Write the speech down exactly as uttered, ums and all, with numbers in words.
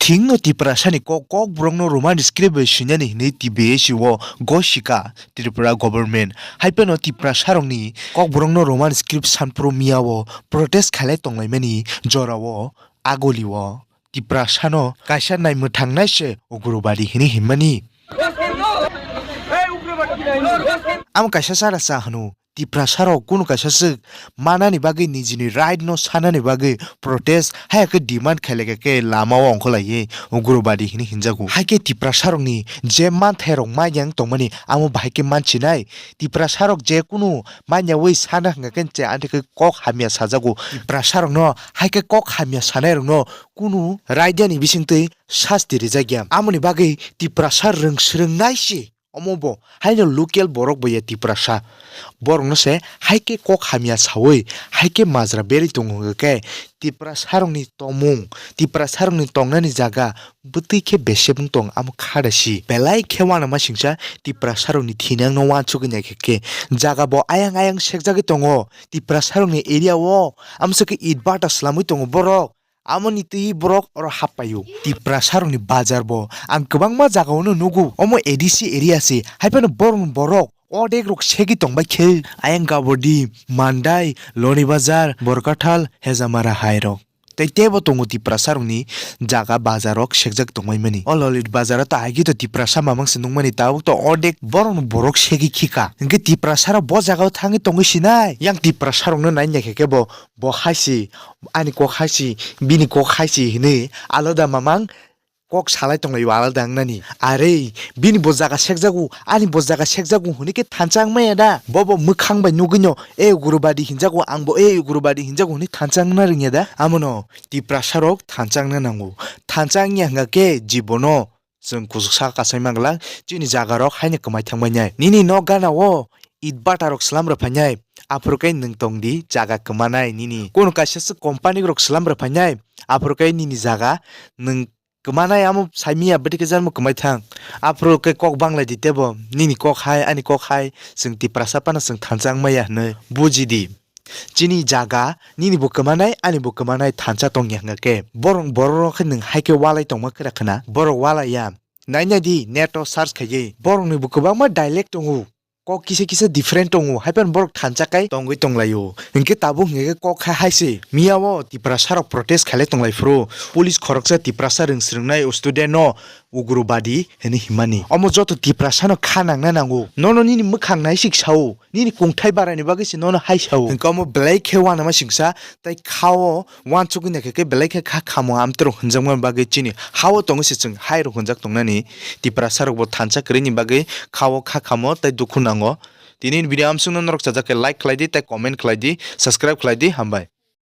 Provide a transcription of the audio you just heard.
Thikno Tiprasani kok, Kokborokno Roman script bai swinani hinwi T B S C o gosika Tripura government. Haiphano Tiprasarokni Kokborokno Roman script sanphuru miyao protest khailai tonglaimani jorao Agulio Tiprasano kaisa naimwthangnai se ugrobadi hinwi hinmani. Amo kaisa chara cha hwno, Tiprasarok kunu kaisa swk manani bagwi nijini right no sanani bagwi protest hai khe demand khailai khe lama o ongkholaiwi ugrobadi hinwi hinjago. Hai khe Tiprasarokni je manthairok manya wng tongmani amo bahai khe manchinai. Tiprasarok je kunu manyawi sana hwnkha khe je ani khe kok hamya sajago. Tiprasarokno hai khe kok hamya sanairokno kunu raidani bisingtwi sasti rijak ya. Amoni bagwi Tiprasa rwng swrwngnai se. Omo bo haino local borok bo ya Tiprasa. Borokno se hai khe kok hamya sawi, hai khe majra berwi tongo hwnkha khe Tiprasarokni tongmung, Tiprasarokni tongnani jaga bwtwi khe besep wng tong amo kha da si. Belai khe uanama singsa Tiprasarokni thinangno uansugwi naikha khe jaga bo ayang ayang sekjagwi tongo. Tiprasarokni area o amswk khe itbata swlamwi tongo borok. Amoni twi borok oro happaio. Tiprasarokni bazar bo ang kwbangma jagao no nugo. Omo A D C area se, haiphano borokni borok odek rok segwi tongbai khe. Ayang Gabodi, Mandai, Loni Bazar, Borkathal, Hejamara hai rok. Tei teibo tongo Tiprasarokni jaga bazar rok sekjak tongbai mani. O Lolit bazar o ta hai khe to Tiprasa mamang se nukmani, tabuk to odek borokno borok segwi khika. Hinkhe Tiprasarok bo jagao thangwi tongwi sinai. Yang Tiprasarokno nai naikha khe bo Bo hai si, ani kok hai si, bini kok hai si hinwi alada mamang kok salai tonglaio alada wngnani. Are, bini bo jaga sekjago, ani bo jaga sekjago hwnwi khe thansa wngmaya da? Bo bo mwkhang bai nugwino, "E ugrobadi hinjago, ang bo e ugrobadi hinjago," hwnwi thansa wngna rwngya da? Amono Tiprasarok thansa wngna nango. Thansa wngya hwnkha khe jibono Chwng kuchuk saka kasai manglak, chini jaga rok haino kwmai thangbai nai. Nini nok gana o it bata rok slam rwphai nai, aphuru khe nwng tong di jaga kwmanai nini. Kunu kaisa swk company rok slam rwphai nai, aphuru khe nini jaga nwng kwmanai amo sai miya bwtwi khe janmo kwmai thang. Aphuru khe kok banglai di tebo, nini kok hai ani kok hai, chwng Tiprasa phano chwng thansa wngmaya hwnwi buji di. Chini jaga, nini bo kwmanai, ani bo kwmanai thansa tongya hwnkha khe, borok, borok rok khe nwng hai khe walai tongma kwrak khna, borok walai ya. Nai nai di, net o search khaiwi, borok ni bo kwbangma dialect tongo, kok kisa kisa different tongo, hai phano borok thansa kai tongwi tonglaio. Hinkhe tabuk hinkhe kok hai hai se, miya o Tiprasa rok protest khailai tonglai phuru, police khoroksa Tiprasa rwng swrwng nai o student no ugrobadi hinwi himani. Omo joto Tiprasa no kha nangna nango, nono nini mwkhang naisik sao. Nini kungthai barani bagwi se nono hai sao. Hwnkhe omo belai khe uanama singsa, tei kha o uansugwi naikha khe belai khe kha khamo amtwrwng hwnjakma bagwi chini ha o tongo se chwng hai rok hwnjak tongnani. Tiprasa rok bo thansa kwrwini bagwi kha o kha khamo tei dukhu nango. Tini ni video amsukno norok chajak khe like khlai di tei comment khlai di, subscribe khlai di, hambai.